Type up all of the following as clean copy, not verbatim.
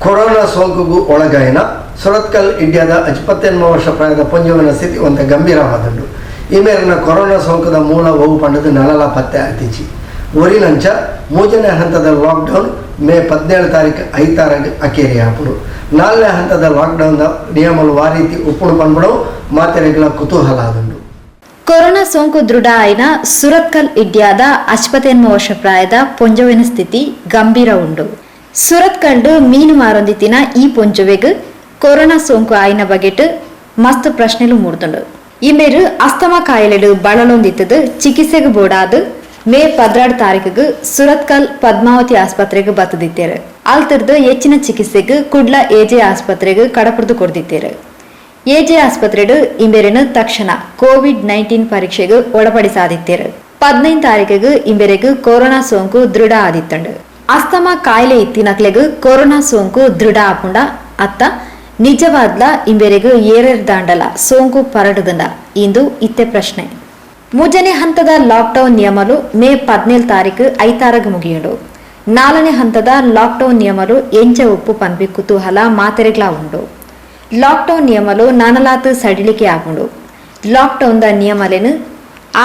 Corona ಸೋಂಕುಗು ಒಳಗಾಯಿನ Surathkal ಇಂಡಿಯಾದ 59 ವರ್ಷ ಪ್ರಾಯದ ಪೊಂಜೊವಿನ ಸ್ಥಿತಿ ಒಂತೆ ಗಂಭೀರವಾದುಂಡು. ಈ ಮೇರಿನ ಕೊರೋನಾ ಸೋಂಕುದ ಮೂಲ ಒವು ಪಂಡದು ನನಲ ಪತ್ತೆ ಆತಿಜಿ. ಒರಿನಂಚ ಮೂಜನೇ ಹಂತದ ಲಾಕ್ಡೌನ್ ಮೇ 17 ತಾರೀಕು ಐತಾರಗ್ ಅಕೇರಿ ಆಪುಂಡು. ನಾಲ್ನೇ ಹಂತದ ಲಾಕ್ಡೌನ್ ನಿಯಮಲು ವಾರೀತಿ ಉಪ್ಪುಣು ಪನ್ಪುನವು ಮಾತೆರೆಗ್ಲ ಕುತೂಹಲ ಆದುಂಡು. ಕೊರೋನಾ ಸೋಂಕು ದೃಢ ಆಯಿನ ಸುರತ್ಕಲ್ ಇಡ್ಯಾದ 59 ವರ್ಷ ಪ್ರಾಯದ ಪೊಂಜೊವಿನ ಸ್ಥಿತಿ ಗಂಭೀರ ಉಂಡು. ಸುರತ್ಕಲ್ಡ್ ಮೀನು ಮಾರೊಂದಿತ್ತಿನ ಈ ಪೊಂಜೊವೆಗ್ ಕೊರೋನಾ ಸೋಂಕು ಆಯಿನ ಬಗೆಟ್ ಮಸ್ತ್ ಪ್ರಶ್ನೆಲು ಮೂಡ್ದುಂಡು. ಈ ಮೇರು ಅಸ್ತಮಾ ಕಾಯಿಲೆಡು ಬಳಲೊಂದಿತ್ತದು ಚಿಕಿತ್ಸೆಗೆ ಬೋಡಾದ್ ಮೇ 12 ತಾರೀಕುಗ್ ಸುರತ್ಕಲ್ ಪದ್ಮಾವತಿ ಆಸ್ಪತ್ರೆಗೆ ಬತ್ತದಿತ್ತೇರು. ಅಲ್ತಿರ್ದು ಹೆಚ್ಚಿನ ಚಿಕಿತ್ಸೆಗೆ ಕುಡ್ಲ ಎಜೆ ಆಸ್ಪತ್ರೆಗೆ ಕಡಪುರ್ದು ಕೊಡ್ದಿತ್ತೇರು. ಎಜೆ ಆಸ್ಪತ್ರೆಡು ಇಂಬೆರೆನು ತಕ್ಷಣ ಕೋವಿಡ್-19 ಪರೀಕ್ಷೆಗೆ ಒಳಪಡಿಸಾದಿತ್ತೇರು. 15 ತಾರೀಕುಗ್ ಇಂಬೆರೆಗ್ ಕೊರೋನಾ ಸೋಂಕು ದೃಢ ಆದಿತ್ತಂಡು. ಅಸ್ತಮಾ ಕಾಯಿಲೆ ಇತ್ತಿನಕ್ಲೆಗ್ ಕೊರೋನಾ ಸೋಂಕು ದೃಢ ಆಪುಂಡ ಅತ್ತ ನಿಜವಾದ್ಲ ಇಂಬೆರೆಗ್ ಏರೆರ್ದಾಂಡಲ ಸೋಂಕು ಪರಡುದಂಡ ಇಂದು ಇತ್ತೆ ಪ್ರಶ್ನೆ. ಮೂಜನೇ ಹಂತದ ಲಾಕ್ಡೌನ್ ನಿಯಮಲು ಮೇ 17 ತಾರೀಕು ಐತಾರಗ್ ಮುಗಿಯುಂಡು. ನಾಲ್ನೇ ಹಂತದ ಲಾಕ್ಡೌನ್ ನಿಯಮಲು ಎಂಚ ಉಪ್ಪು ಪನ್ಪಿ ಕುತೂಹಲ ಮಾತೆರೆಗ್ಲಾ ಉಂಡು. ಲಾಕ್ಡೌನ್ ನಿಯಮಲು ನಾನಲಾತ್ ಸಡಿಲಿಕೆ ಆಪುಂಡು. ಲಾಕ್ಡೌನ್ the ನಿಯಮಲೆನ್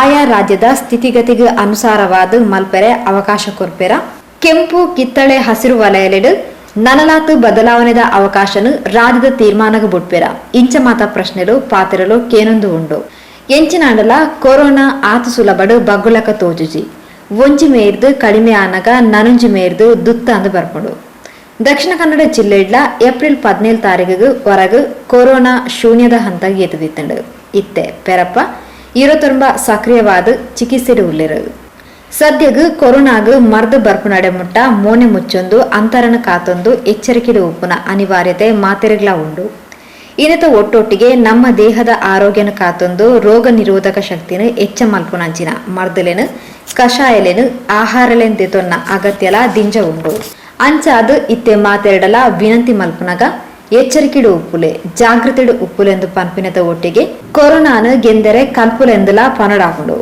ಆಯಾ ರಾಜ್ಯದ ಸ್ಥಿತಿಗತಿಗೆ ಅನುಸಾರವಾದ ಮಲ್ಪೆರೆ ಅವಕಾಶ ಕೊರ್ಪೆರ. ಕೆಂಪು ಕಿತ್ತಳೆ ಹಸಿರು ವಲಯಲೆಡು ನನಲಾತ್ ಬದಲಾವಣೆದ ಅವಕಾಶನು ರಾಜ್ಯದ ತೀರ್ಮಾನಗ ಬುಡ್ಪೆರ. ಇಂಚ ಮಾತ ಪ್ರಶ್ನೆಲು ಪಾತೆರಲು ಕೇನೊಂದು ಉಂಡು. ಎಂಚಿನಾಂಡಲ ಕೊರೋನಾ ಆತು ಸುಲಭಡು ಬಗ್ಗುಲಕ ತೋಜುಜಿ. ಒಂಜಿ ಮೇರ್ದು ಕಡಿಮೆ ಆನಗ ನನೊಂಜಿ ಮೇರ್ದು ದುತ್ತ ಅಂದು ಬರ್ಪುಂಡು. ದಕ್ಷಿಣ ಕನ್ನಡ ಜಿಲ್ಲೆಡ್ಲ ಏಪ್ರಿಲ್ 17 ತಾರೀಕಿಗೆ ಹೊರಗೆ ಕೊರೋನಾ ಶೂನ್ಯದ ಹಂತ ಎತ್ತದಿತ್ತಂಡು. ಇತ್ತೆ ಪೆರಪ್ಪ ಇರತೊಂಬ ಸಕ್ರಿಯವಾದ ಚಿಕಿತ್ಸೆಡು ಉಲ್ಲೆರು. ಸದ್ಯಗ್ ಕೊರೋನಾಗ್ ಮರ್ದ್ ಬರ್ಪುನಡೆ ಮುಟ್ಟ ಮೋನೆ ಮುಚ್ಚೊಂದು ಅಂತರನ ಕಾತೊಂದು ಎಚ್ಚರಿಕೆಡು ಉಪ್ಪುನ ಅನಿವಾರ್ಯತೆ ಮಾತೆರೆಗ್ಲಾ ಉಂಡು. ಇನ್ನತ ಒಟ್ಟೊಟ್ಟಿಗೆ ನಮ್ಮ ದೇಹದ ಆರೋಗ್ಯನ ಕಾತೊಂದು ರೋಗ ನಿರೋಧಕ ಶಕ್ತಿನ ಎಚ್ಚ ಮಲ್ಪುನಂಚಿನ ಮರ್ದಲೆನು ಕಷಾಯಲೆನು ಆಹಾರಲೆನ್ ದೆತೊನ್ನ ಅಗತ್ಯಲ ದಿಂಜ ಉಂಡು. ಅಂಚಾದ್ ಇತ್ತೆ ಮಾತೆರಡಲ ವಿನಂತಿ ಮಲ್ಪುನಗ ಎಚ್ಚರಿಕೆಡು ಉಪ್ಪುಲೆ, ಜಾಗೃತಿಡು ಉಪ್ಪುಲೆಂದು ಪನ್ಪಿನದ ಒಟ್ಟಿಗೆ ಕೊರೋನಾನು ಗೆಂದರೆ ಕಲ್ಪುಲೆಂದುಲ ಪನಡಾಪುಂಡು.